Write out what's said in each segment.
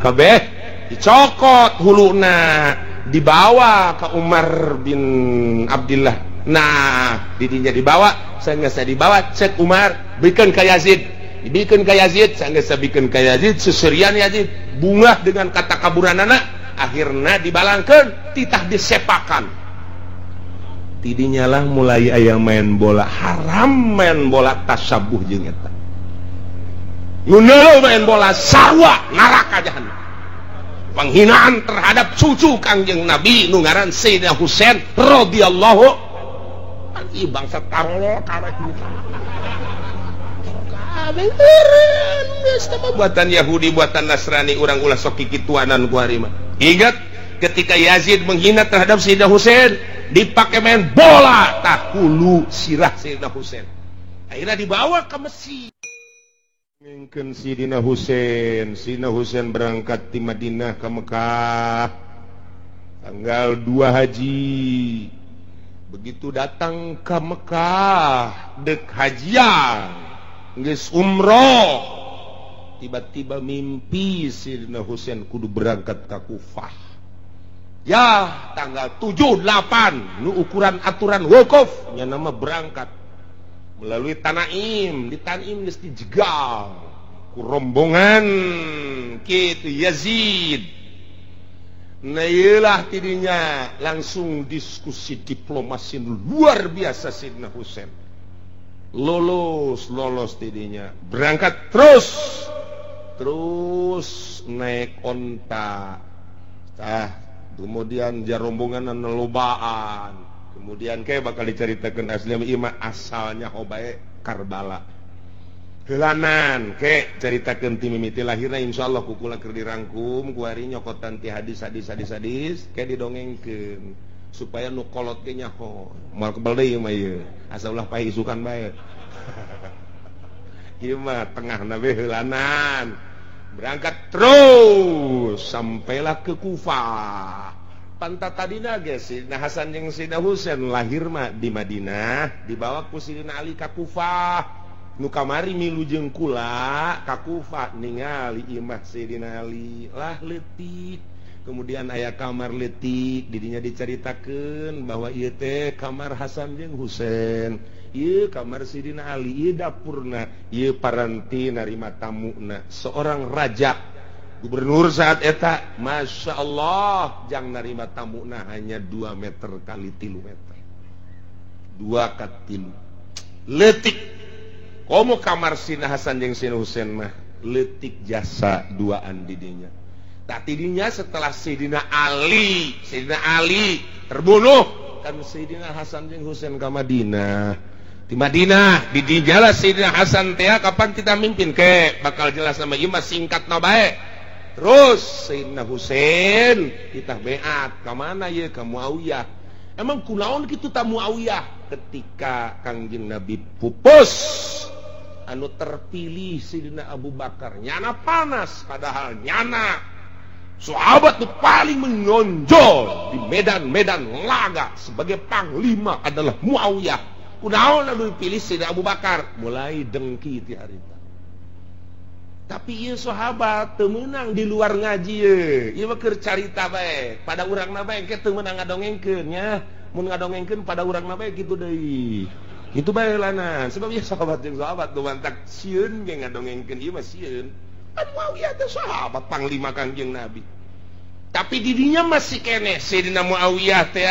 Kabeh dicokot huluna, dibawa ke Umar bin Abdillah. Nah, didinya dibawa, sanggeus dibawa cek Umar, bikeun ka Yazid. Dibikeun ka Yazid, sanggeus bikeun ka Yazid, seserian Yazid bungah dengan kata kaburanana, akhirna dibalangkeun, titah disepakan. Tidinya lah mulai aya main bola haram, main bola tasabuh jeung eta. Nu main bola sarua neraka jahanam. Penghinaan terhadap cucu Kangjeng Nabi nu ngaran Sayyidina Husain radhiyallahu anhu. Ih bangsa tarolo karek kabeh eureun geus teh buatan Yahudi, buatan Nasrani, urang ulah sok kikituanan ku hari mah. Ingat ketika Yazid menghina terhadap Sayyidina Husain dipakai main bola tah hulu sirah Sayyidina Husain. Akhirnya dibawa ke Mesir. Ngengkeun Sidina Husain, Sidina Husain berangkat di Madinah ke Mekah tanggal 2 Haji. Begitu datang ke Mekah dek hajian geus umroh, tiba-tiba mimpi Sidina Husain kudu berangkat ke Kufah. Ya, tanggal 7 8 nu ukuran aturan wukuf nya nama berangkat melalui Tanaim, di Tanaim geus dijegal ku rombongan kitu Yazid. Nah ieulah tidinya langsung diskusi diplomasi luar biasa Sidina Husain. Lolos lolos tidinya, berangkat terus terus naik onta. Tah, kemudian jarombongan anu lobaan. Kemudian kayak bakal diceritakan asli ieu mah asalnya hobae Karbala. Heulanan ke ceritakeun ti mimiti lahirna insyaallah ku kula keur dirangkum ku ari nyokotan ti hadis hadis hadis hadis ke didongengkeun supaya nu kolot ge nyaho. Moal kebel deui mah ieu. Asa ulah paeh isukan bae. Ieu mah tengahna we heulanan. Berangkat terus sampailah ke Kufah. Pantat tadina ge Sidina Hasan jeung Sidina Husain lahir mah di Madinah, dibawa ku Sidina Ali ka Kufah. Nu kamari milu jeung kula ka Kufah ningali imah Sidina Ali lah leutik. Kemudian aya kamar leutik, didinya dicaritakeun bahwa ieu teh kamar Hasan jeung Husain, ieu kamar Sidina Ali, ieu dapurna, ieu paranti narima tamuna. Seorang raja gubernur saat eta, Masya Allah, jang narima tamuna hanya 2 meter kali 3 meter, 2 ka 3 leutik. Komo kamar Sina Hasan jeung Sina Husain mah leutik jasa duaan didinya. Tak tidinya setelah Sayyidina Ali terbunuh kan Sayyidina Hasan jeung Husain ka Madinah. Di Madinah di dijalah Sayyidina Hasan teh kapan kita mimpin ke bakal jelas sama ieu mah singkatna bae. Terus Sayyidina Husain kita beat ka mana ieu ka Muawiyah. Emang kunaon kitu ta Muawiyah ketika Kangjeng Nabi pupus anu terpilih Sayyidina Abu Bakar nyana panas padahal nyana sahabat nu paling menonjol di medan-medan laga sebagai panglima adalah Muawiyah. Kunaon anu dipilih Sayyidina Abu Bakar mulai dengki ti harita. Tapi ieu sahabat teu meunang di luar ngaji ye. Ieu mah keur carita bae. Pada urangna bae engke teu meunang ngadongengkeun nya. Mun ngadongengkeun pada urangna bae kitu deui. Kitu bae lana. Sebab ieu sahabat jeung sahabat nu mantak sieun ge ngadongengkeun ieu mah sieun. Kan Muawiyah teh sahabat panglima Kangjeng Nabi. Tapi didinya masih keneh Sayyidina Muawiyah teh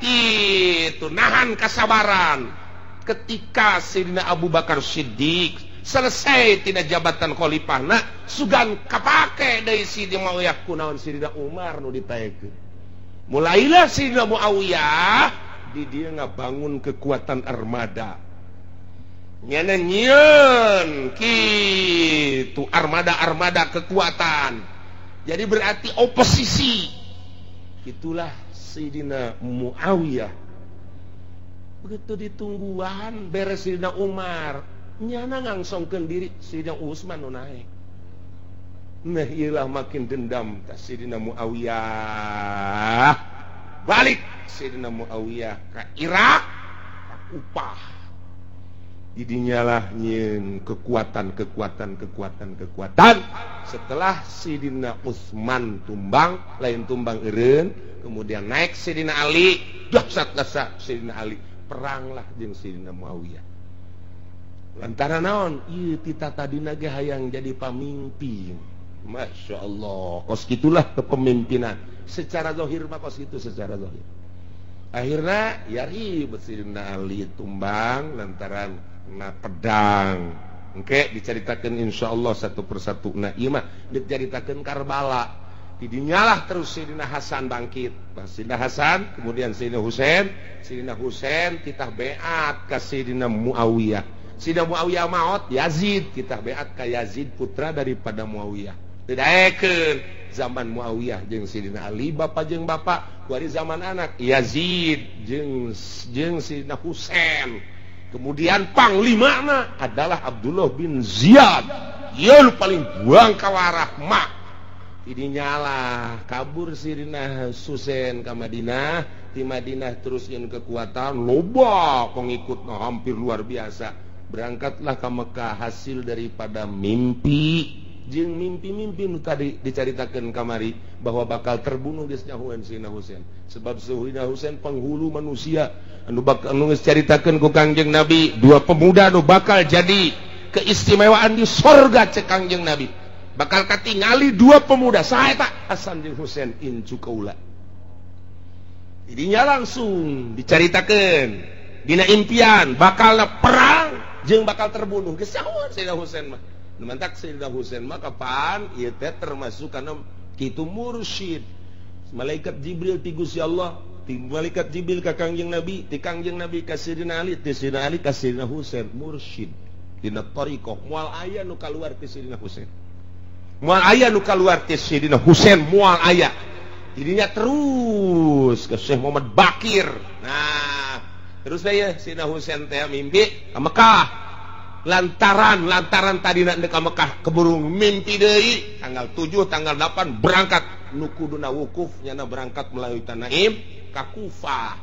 itu nahan kasabaran. Ketika Sayyidina Abu Bakar Siddiq selesai tina jabatan khalifahna sugan kapake deui Sayyidina Muawiyah kunaon Sayyidina Umar nu ditaekeun. Mulailah Sayyidina Muawiyah di dia ngabangun kekuatan armada. Nyana nyieun kitu armada-armada kekuatan. Jadi berarti oposisi. Itulah Sayyidina Muawiyah. Begitu ditungguan beres Sayyidina Umar, nyana ngangsongkeun diri Sayyidina Utsman nu naik. Nah ieulah makin dendam ta Sayyidina Muawiyah. Balik Sayyidina Muawiyah ka Irak, ka Kufah. Idinyalah nyeun kekuatan kekuatan kekuatan kekuatan. Setelah Sidina Utsman tumbang, lain tumbang eureun, kemudian naik Sidina Ali, dahsyat-dahsyat Sidina Ali, peranglah jeung Sidina Muawiyah. Lantaran naon? Ieu tita tadina ge hayang jadi pamimpin. Masya Allah, kos gitulah kepemimpinan. Secara zahir mah kos gitu secara zahir. Akhirnya ya ribet Sidina Ali tumbang lantaran na pedang. Engke diceritakan insyaallah satu persatu. Nah ieu mah diceritakan Karbala. Didinyalah terus Sidina Hasan bangkit. Sidina Hasan, kemudian Sidina Husain, Sidina Husain titah beat ka Sidina Muawiyah. Sidina Muawiyah maot, Yazid titah beat ka Yazid putra daripada Muawiyah. Didaekeun zaman Muawiyah jeung Sidina Ali bapa jeung bapa, kuari zaman anak Yazid jeung Sidina Husain. Kemudian panglimana adalah Abdullah bin Ziyad. Ieu paling buang kawarah mak. Idinyalah kabur Sidina Husain ka Madinah, di Madinah terus nyeun kekuatan loba pengikutna hampir luar biasa. Berangkatlah ke Mekah hasil daripada mimpi jeung mimpi-mimpi nu tadi dicaritakeun kamari bahwa bakal terbunuh geus nyahoeun Sidina Husain. Sebab Sidina Husain penghulu manusia anu bakal anu geus caritakeun ku Kangjeng Nabi, dua pemuda anu bakal jadi keistimewaan di sorga cek Kangjeng Nabi. Bakal katingali dua pemuda saha eta Hasan jeung Husain incu kaula. Jadinya langsung dicaritakeun dina impian bakal perang jeung bakal terbunuh geus nyahoeun Sidina Husain mah. Mantak Sayyidina Husain mah kapan ieu teh termasuk kana kitu mursyid. Malaikat Jibril ti Gusti Allah, ti malaikat Jibril ka Kangjeng Nabi, ti Kangjeng Nabi ka Sayyidina Ali, ti Sayyidina Ali ka Sayyidina Husain mursyid. Dina thariqah moal aya nu kaluar ti Sayyidina Husain. Moal aya nu kaluar ti Sayyidina Husain, moal aya. Jadinya terus ke Syekh Muhammad Bakir. Nah, terus bae Sayyidina Husain teh mimpi ka Mekah. Lantaran tadi nak ka Mekah keburu mimpi deui tanggal 7 tanggal 8 berangkat nu kuduna wukuf nyana berangkat melalui Tanaim ka Kufah.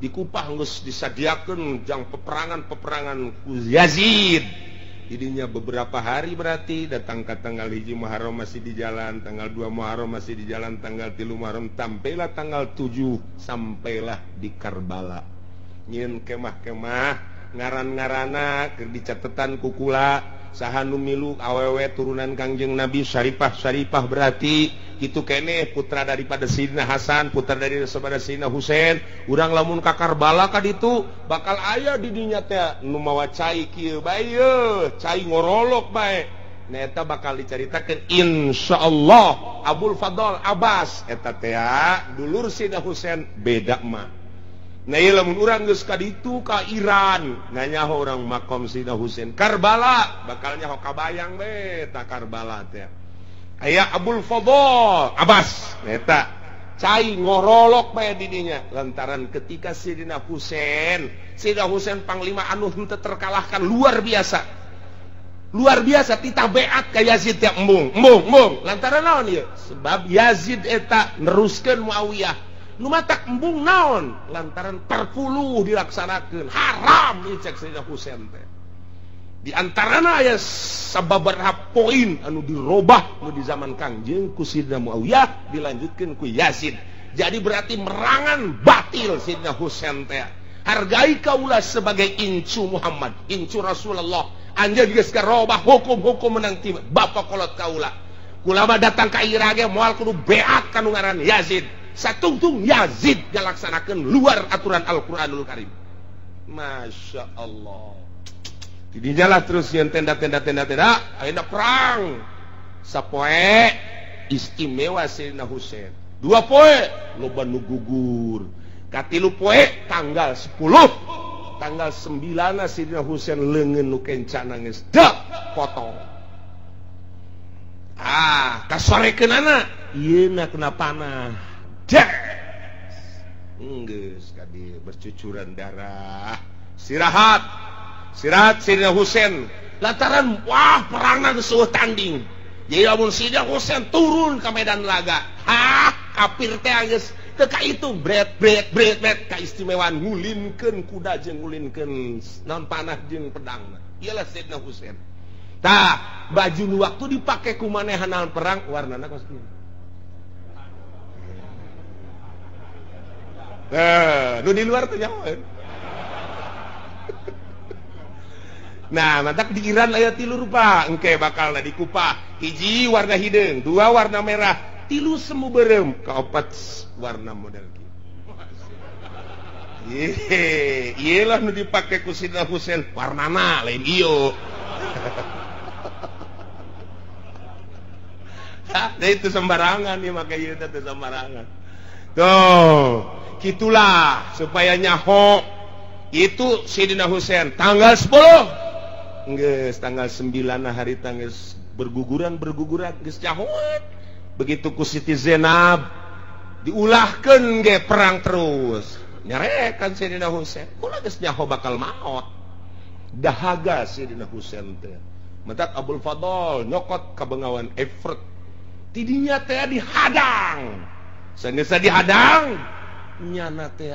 Di Kufah geus disadiakeun jang peperangan-peperangan ku Yazid. Jadinya beberapa hari berarti datang ke tanggal 1 Muharram masih di jalan, tanggal 2 Muharram masih di jalan, tanggal 3 Muharram sampailah tanggal 7 sampailah di Karbala. Nyieun kemah-kemah ngaran-ngarana keur dicatetan kukula saha nu milu awewe turunan Kangjeng Nabi Syarifah-syarifah berarti kitu keneh putra daripada Sidina Hasan, putra daripada Sidina Husain. Urang lamun ka Karbala ka ditu bakal aya di dinya teh nu mawa cai kieu bae yeuh, cai ngorolok bae. Nah eta bakal dicaritakeun insyaallah Abul Fadl Abbas eta teh dulur Sidina Husain beda mah. Nah ieu lamun urang geus ka ditu ka Iran nganyaho urang makom Sidina Husain Karbala bakal nyaho kabayang we ta Karbala teh aya Abul Fadl Abbas eta cai ngorolok bae di dinya lantaran ketika Sidina Husain panglima anu henteu terkalahkan luar biasa titah beat ka Yazid teh embung embung lantaran naon ieu sebab Yazid eta neruskeun Muawiyah nu matak embung naon lantaran perpuluh dilaksanakeun haram ieu cek Sayyidina Husain teh. Di antarana aya sababaraha poin anu dirobah nu di zaman Kangjeng ku Sayyidina Muawiyah dilanjutkeun ku Yazid. Jadi berarti merangan batil Sayyidina Husain teh. Hargai kaula sebagai incu Muhammad, incu Rasulullah. Anjeun geus karobah hukum-hukum menang ti bapa kolot kaula. Kulama datang ka Irak ge moal kudu beat ka nu ngaran Yazid. Satungtung Yazid ngalaksanakeun luar aturan Al-Qur'anul Karim. Masya Allah. Didinyalah terus yang tenda ayeuna perang. Sapoe istimewa Sayyidina Husain. 2 poe loba nu gugur. Katilu poe tanggal 10, tanggal 9 Sayyidina Husain leungeun nu kencana geus dek potong. Ah, kasorekeunana ieu na kena panah. Geus kadi bercucuran darah. Sirahat Sayyidina Husain lantaran wah perangna geus eueuh tanding. Jadi lamun Sayyidina Husain turun ka medan laga, hah kafir teh geus Teu kaitung bret bret bret bret kaistimewaan ngulinkeun kuda jeung ngulinkeun naon panah jeung pedangna. Iyalah Sayyidina Husain. Tah, baju nu waktu dipake ku manehanna perang warnana kos kieu. Nah, nu di luar tuh nyahoeun. Nah, mantak di Iran aya tilu rupa, engke bakalna dikupah. Hiji warna hideung, dua warna merah, tilu semu beureum, kaopat warna model kieu. Ye, ieu lah nu dipake ku Sidna Husain, warnana lain ieu. Hah, itu sembarangan ieu make ieu teh sembarangan. Tuh, gitulah supaya nyaho itu Sidina Husain tanggal 10. Geus tanggal 9 hari tanggal berguguran geus nyahoan. Begitu ku Siti Zainab diulahkeun ge perang terus. Nyarekan Sidina Husain, kula geus nyaho bakal maot. Dahaga Sidina Husain teh. Mentak Abul Fadl nyokot ka bengawan Efrat. Tidinya teh dihadang. Sanggeus dihadang nyana teh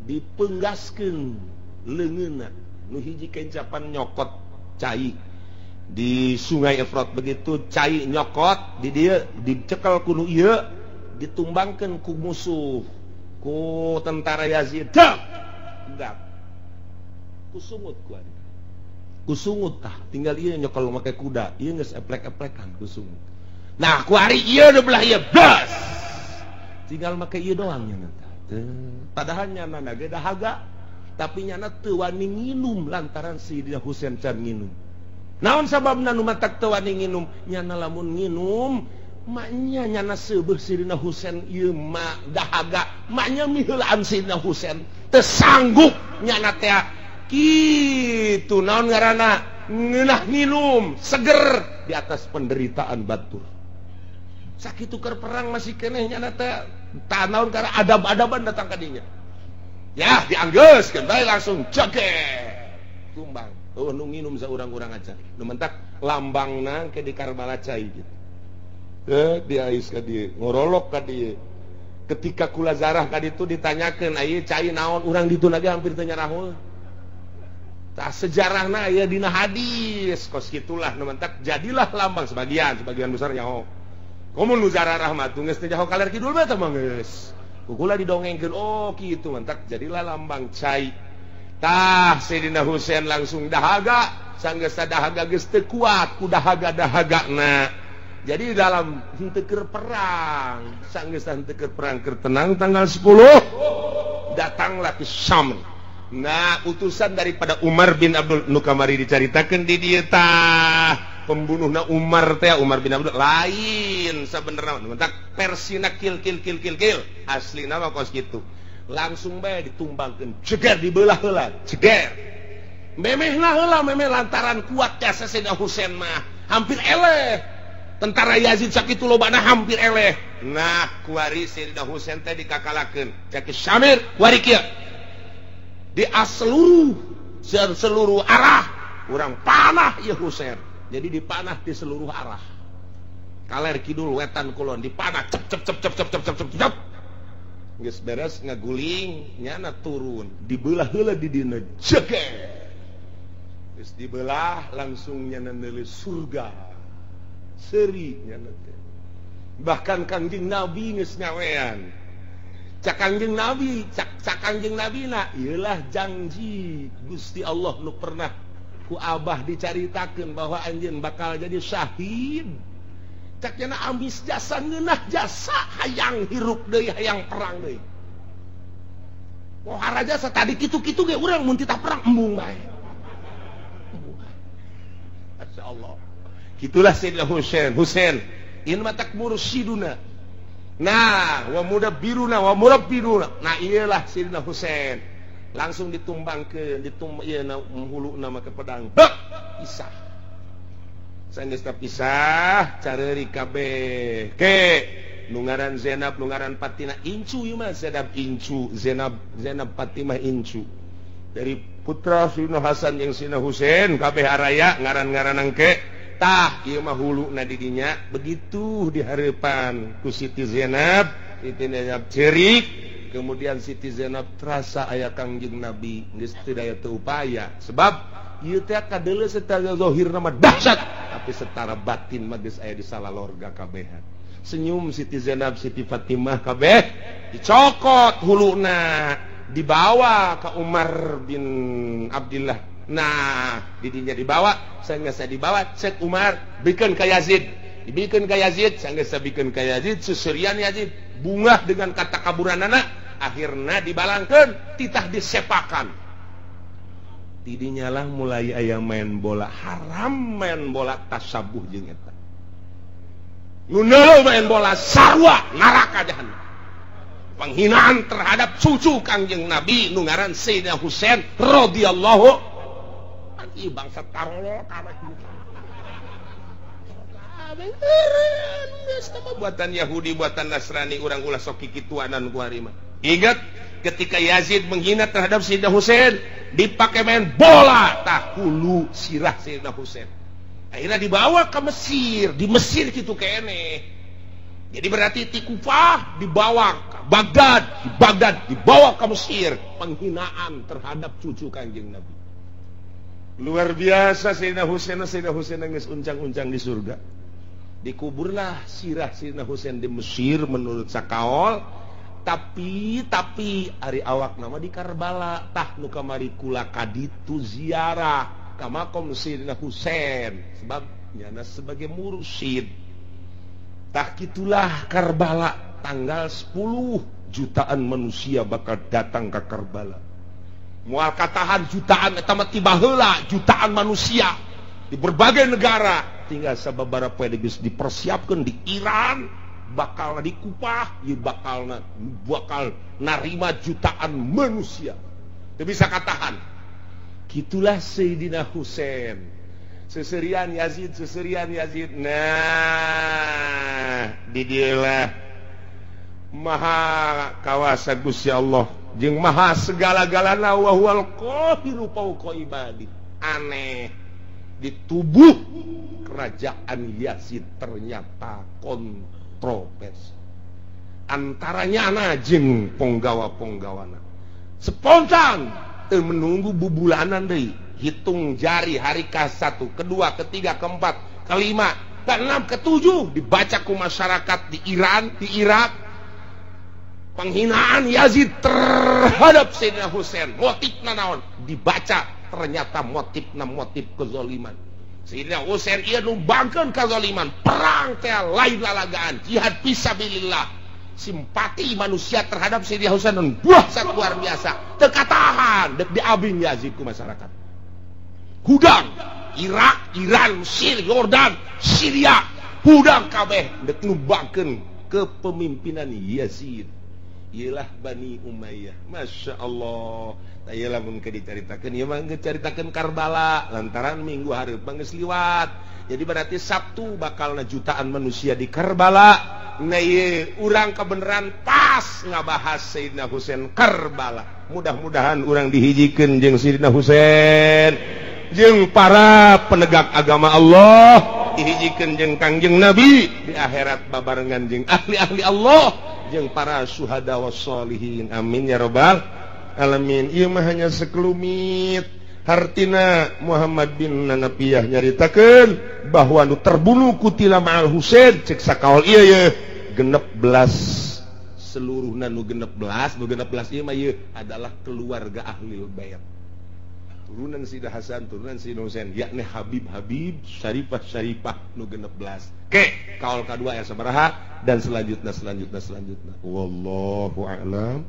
dipenggaskeun leungeunna nu hiji kencapan nyokot cai di sungai Efrat. Begitu cai nyokot di dieu dicekel ku nu ieu ditumbangkeun ku musuh ku tentara Yazid. Dak kusungut ku ari kusungut tah tinggal ieu nyokel make kuda ieu geus eplek-eplekan kusungut. Nah ku ari ieu nu belah ieu blas tinggal make ieu doang nya teh. Padahal nyana ge dahaga tapi nyana teu wani nginum lantaran Sidina Husain can nginum. Naon sababna nu matak teu wani nginum? Nyana lamun nginum maknya nyana seubeuh Sidina Husain ieu mah dahaga, maknya miheulaan Sidina Husain teu sanggup nyana teh kitu. Naon ngaranna ngeunah nginum seger di atas penderitaan batur. Sakitu keur perang masih keneh nyana teh tanaon karena adab-adaban datang ka dinya. Ya, dianggeuskeun bae langsung joget. Tumbang. Oh, nu nginum saurang-urang aja. Nu mentak lambangna ke di Karbala cai gitu. Diais ka dieu, ngorolok ka dieu. Ketika kula zarah ka ditu ditanyakeun, "Ieu cai naon?" Urang ditu lagi hampir teu nyarahoeun. Tah sejarahna aya dina hadis, kos kitulah nu mentak jadilah lambang sebagian, sebagian besar nyaho. Komo nu zarah mah geus teh jaho kaler kidul mah teh mah geus. Kukula didongengkeun, oh kitu mentak jadilah lambang cai. Tah Sayyidina Husain langsung dahaga, sanggeus dahaga geus teu kuat ku dahaga-dahagana. Jadi dalam henteu keur perang, sanggeus henteu keur perang keur tenang tanggal 10 datanglah ke Syam. Nah, utusan daripada Umar bin Abdul nu kamari dicaritakeun di dieu tah. Pembunuhna Umar teh Umar bin Abdul lain sabenerna mentak persina kil kil kil kil kil aslina mah kos kitu langsung bae ditumbangkeun jeger dibelah heula jeger memehna heula memeh lantaran kuat jasa Sayyidina Husain mah hampir eleh tentara Yazid sakitu lobana hampir eleh. Nah kuari Sayyidina Husain teh dikakalakeun cek Syamir kuari kieu di seluruh arah urang panah ieu Husain. Jadi dipanah di seluruh arah. Kaler kidul wetan kulon dipanah cep cep cep cep cep cep cep cep cep. Geus beres ngaguling nyana turun dibelah heula di dina jeger. Geus dibelah langsung nyana neuleus surga. Seuri nyana teh. Bahkan Kangjeng Nabi geus nyawean. Cak Kangjeng Nabi, cak Kangjeng Nabi na ieulah janji Gusti Allah nu pernah ku abah dicaritakeun bahwa anjeun bakal jadi syahid. Cak cenah ambis jasa ngeunah jasa hayang hirup deui hayang perang deui. Pohara jasa tadi kitu-kitu ge urang mun titah perang embung bae. Masyaallah. Kitulah Sayyidina Husain. Husain ieu mah tak mursyiduna. Nah, wa mudabbiruna wa murabbiruna. Nah, ieulah Sayyidina Husain. Langsung ditumbangkeun, ditum ieu na huluna make pedang. Bek, pisah. Sanggeus pisah, careuri kabeh. Ke nu ngaran Zainab, nu ngaran Fatimah incu ieu mah Zainab incu, Zainab Fatimah incu. Dari putra Sayyidina Hasan jeung Sayyidina Husain kabeh araya ngaran-ngaran engke. Tah ieu mah huluna di dinya begitu dihareupan ku Siti Zainab. Siti Zainab cerik. Kemudian Siti Zainab terasa aya Kangjeng Nabi geus teu daya teu upaya sebab ieu teh kadeuleu secara zahirna mah dahsyat tapi secara batin mah geus aya di salalorga kabehan. Senyum Siti Zainab, Siti Fatimah kabeh dicokot huluna dibawa ke Umar bin Abdillah. Nah, didinya dibawa, sanggeus dibawa cek Umar bikeun ka Yazid. Dibikeun ka Yazid, sanggeus bikeun ka Yazid, seserian Yazid bungah dengan kata kaburanana, akhirna dibalangkeun, titah disepakan. Tidinya lah mulai aya main bola haram, main bola tasabuh jeung eta. Nu main bola sarua neraka jahanam. Penghinaan terhadap cucu Kangjeng Nabi nu ngaran Sayyidina Husain radhiyallahu. Ih bangsa tarolo kabeh. Buatan Yahudi, buatan Nasrani, urang ulah sok kikituanan ku hari mah. Ingat ketika Yazid menghina terhadap Sayyidina Husain, dipakai main bola tah hulu sirah Sayyidina Husain. Akhirnya dibawa ke Mesir, di Mesir kitu keneh. Jadi berarti ti Kufah dibawa ke Baghdad, di Baghdad dibawa ke Mesir, penghinaan terhadap cucu Kangjeng Nabi. Luar biasa Sayyidina Husain, Sayyidina Husain geus uncang-uncang di surga. Dikuburlah sirah Sayyidina Husain di Mesir menurut sakaol, tapi ari awak nama di Karbala tah nu kamari kula kaditu ziarah ka makom Sayyidina Husain sebab nyana sebagai mursyid. Tah kitulah Karbala tanggal 10 jutaan manusia bakal datang ke Karbala. Mual katahan jutaan eta mah tiba heula jutaan manusia di berbagai negara tinggal sababaraha poe geus dipersiapkeun di Iran bakal di Kupah ieu bakal narima jutaan manusia teu bisa katahan. Kitulah Sayyidina Husain seserian Yazid, seserian Yazid. Nah di dieu lah maha kawasa Gusti Allah jeung maha segala-galana wa huwal qahiru fawqa ibadi. Aneh, di tubuh kerajaan Yazid ternyata kontroversi antaranya ana jeung ponggawa-ponggawana. Spontan teu menunggu bubulanan deui, hitung jari hari ke-1, kedua, ketiga, keempat, kelima, keenam, ketujuh dibaca ku masyarakat di Iran, di Irak. Penghinaan Yazid terhadap Sayyidina Husain, motifna naon? Dibaca ternyata motifna motif kezaliman. Sayyidina Husain ieu numbangkeun kezaliman, perang teh lain lalagaan, jihad fisabilillah. Simpati manusia terhadap Sayyidina Husain dahsyat luar biasa. Teu katahan deuk diabing Yazid ku masyarakat. Hudang Irak, Iran, Mesir, Yordan, Syria, hudang kabeh deuk numbangkeun kepemimpinan Yazid. Ialah Bani Umayyah. Masya Allah. Iyalah mun keur dicaritakeun ieu mah geus caritakeun Karbala lantaran minggu hareup mah geus liwat. Jadi berarti Sabtu bakalna jutaan manusia di Karbala. Nah ieu urang kebenaran pas ngabahas Sayyidina Husain Karbala. Mudah-mudahan urang dihijikeun jeung Sayyidina Husain, jeung para penegak agama Allah, dihijikeun jeung Kangjeng Nabi di akhirat babarengan jeung ahli-ahli Allah, jeung para syuhada wassolihin. Amin ya robbal alamin. Ieu mah hanya sekelumit hartina Muhammad bin Nanapiyah nyaritakeun bahwa nu terbunuh kutila ma'al Husain cek sakaol ieu ye 16 seluruhna nu 16 nu 16 ieu mah ieu adalah keluarga ahli bait, turunan Sayyidina Hasan, turunan Sayyidina Husain, yakni Habib-habib, syarifah-syarifah nu 16. Ke kaul kadua ya sabaraha dan selanjutnya. Wallahu a'lam.